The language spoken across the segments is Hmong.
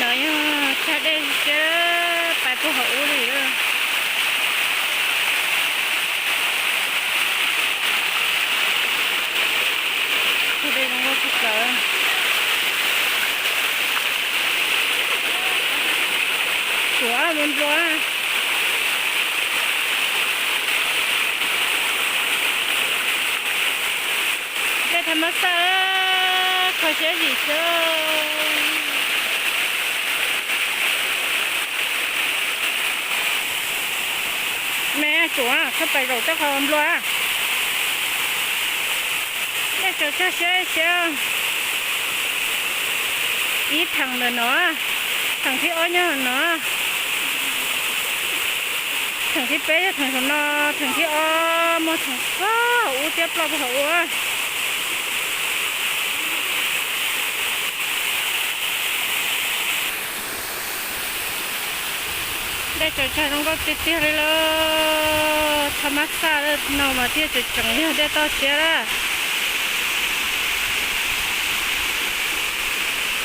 Yog tsag dej siab pais puag hauv ub li. Tsag dej zoo nkauj tshaj plaws. Suav nplua nplua. Dej thaj mab xaj, kho siab zim xwb. Me tsuav txhob pais zaum tej qhov nplua. Dej tsaus tsag siab siab. Ib theem ntawm no, theem thib ob nyob no, theem thib peb yog theem saum no, theem thib ob muaj theem puag hauv ub thiab ploj puag hauv ub. Dej tsaus tsag zoo nkauj tiag tiag li lauj. Thaj mab xaj no mas thiaj tseem tseem yog dej toj siab lawm.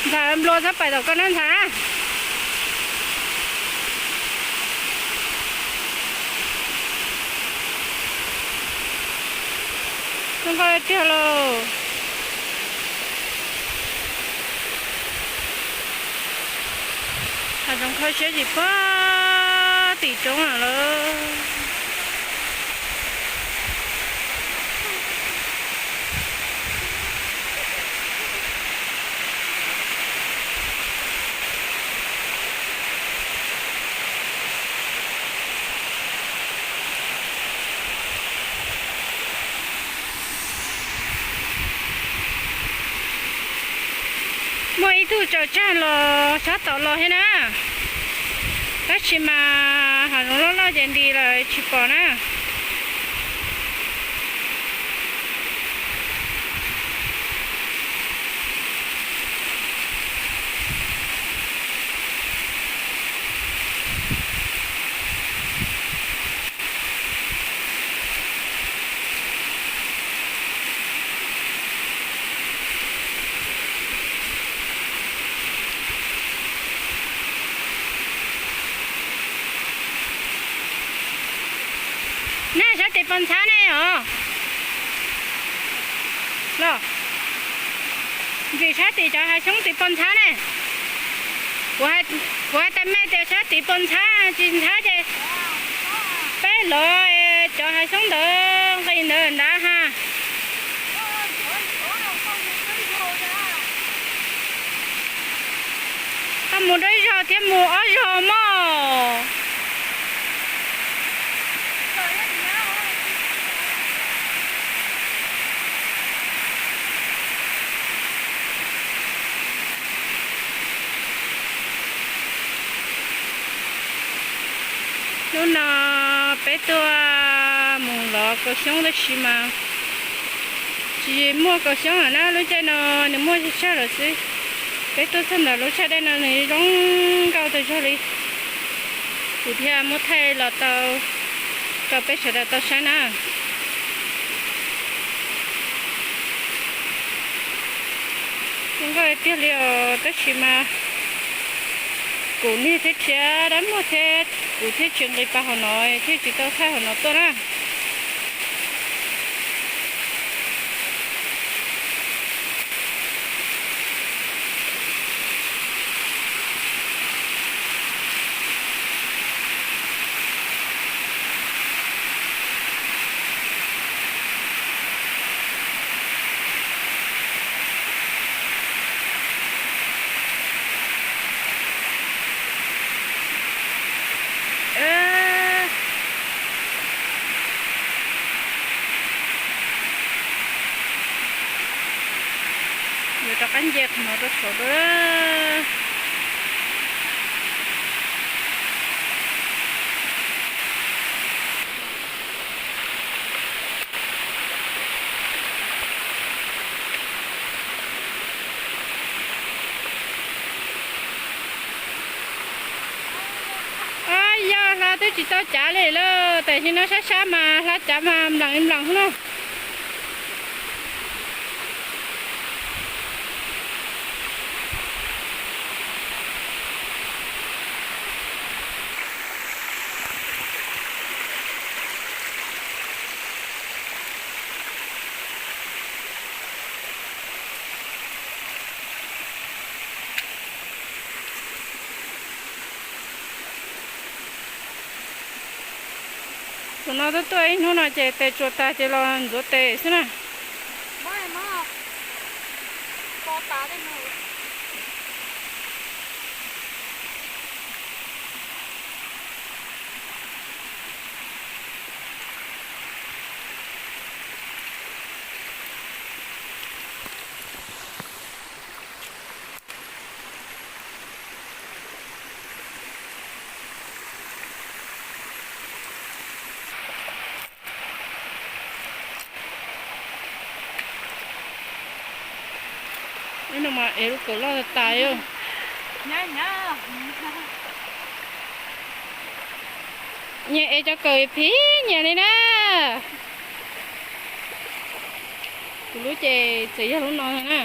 Ntxhais nplua txhob pais tom koj na ntxhais. Zoo nkauj tiag lauj. Hav zoov kho siab zim puag tim roob lawm. Muaj ib tug tsaus tsag los sab tom los thiab na, tab sis mas hav zoov loj loj ces nti lawm tsis pom na. Nej sab tim pos ntxhab ne os? Los, vim sab tim cov hav xyoob tim pos ntxhab ne. Kuv hais tas mej tias sab tim pos ntxhab tsis ntxhab ces peb lov cov hav xyoob ntawd nqis ntawd nrad ha. Koj mus dua ib zaug thiab mus ob zaug mog. Hnub no peb tuaj mus lov kaus xyoob tab sis mas tsis muaj kaus xyoob lawm na, lub caij no nws muaj tsawg tsawg lawm xwb. Peb tuaj txog ntawm lub tsag dej no nws zoo nkauj tag zog li. Kuv thiaj muab thaij los tau rau peb sawv daws tau saib na. Zoo nkauj tiag li os, tab sis mas kuv niag thiab tshiab dab muag thiab kuv thiaj tsis nqis pas hauv no, thiaj tsis tau thaij hauv no tuaj na. Yuav rov qab nce qhov no rau saud dua. Ab, yog hla twb tsis tau cav li lawm, tam sim no sab sab mas hla cav mas nplam nplam xwb na. Tus no tuaj tuaj ib hnub no ces tes tsuas tag ces los ntxuav tes xwb na. Ib no mas ev lub kawm loj tas tas. Nyias ev cov kawm phim nyias li na. Kuv lub ces txawm yog lub no na.